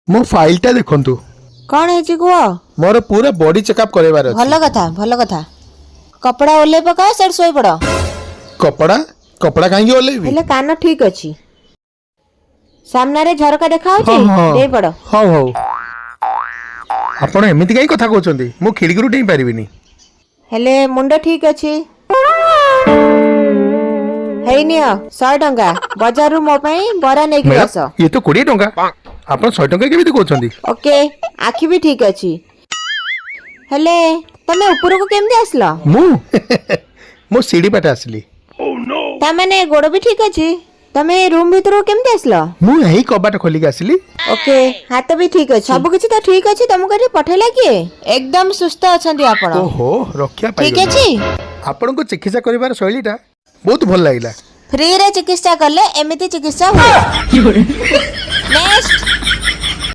ମୋ ଫାଇଲଟା ଦେଖନ୍ତୁ। କଣ ହେଇଛି କୁହ। ମୋର ପୁରା ବଡି ଚେକଅପ୍ କରାଇବାର ଅଛି। ଭଲ କଥା, ଭଲ କଥା। କପଡ଼ା ଓହ୍ଲେଇ ପକାଅ, ସେଠି ଶୋଇପଡ଼। କପଡ଼ା? କପଡ଼ା କାହିଁକି ଓହ୍ଲେଇବି? ହେଲେ କାନ ଠିକ ଅଛି? ସାମ୍ନାରେ ଝରକା ଦେଖା ହଁ। ହଉଛି? ହଁ। ଡେଇଁପଡ଼। ହଉ ହଉ। ଆପଣ ଏମିତି କାହିଁ କଥା କହୁଛନ୍ତି? ମୁଁ ଖିଡ଼ିକିରୁ ଡେଇଁ ପାରିବିନି। ହେଲେ ମୁଣ୍ଡ ଠିକ ଅଛି? ହେଇ ନିଅ 100 ଟଙ୍କା, ବଜାରରୁ ମୋ ପାଇଁ ବରା ନେଇକି ଆସ। ମ୍ୟାଡ଼ାମ, ଇଏ ତ 20 ଟଙ୍କା। ଆପଣ 100 ଟଙ୍କା କେମିତି କହୁଛନ୍ତି? ଓକେ, ଆଖି ବି ଠିକ ଅଛି। ହେଲେ ତମେ ଉପରକୁ କେମିତି ଆସିଲ? ମୁଁ ମୁଁ ସିଢି ବାଟେ ଆସିଲି। ତାମାନେ ଗୋଡ ବି ଠିକ ଅଛି। ତମେ ରୁମ୍ ଭିତରକୁ କେମିତି ଆସିଲ? ମୁଁ ଏହି କବାଟ ଖୋଲିକି ଆସିଲି। ଓକେ, ହାତ ବି ଠିକ ଅଛି। ସବୁ କିଛି ତ ଠିକ ଅଛି। ତମକୁ ଏଠି ପଠେଇଲା କିଏ? ଏକଦମ ସୁସ୍ଥ ଅଛନ୍ତି ଆପଣ। ଓହୋ, ରକ୍ଷା ଠିକ ପାଇଗଲି। ଅଛି। ଆପଣଙ୍କୁ ଚିକିତ୍ସା କରିବାର ଶୈଳୀଟା ବହୁତ ଭଲ ଲାଗିଲା। ଫ୍ରିରେ ଚିକିତ୍ସା କଲେ ଏମିତି ଚିକିତ୍ସା ହୁଏ। ନେକ୍ସଟ।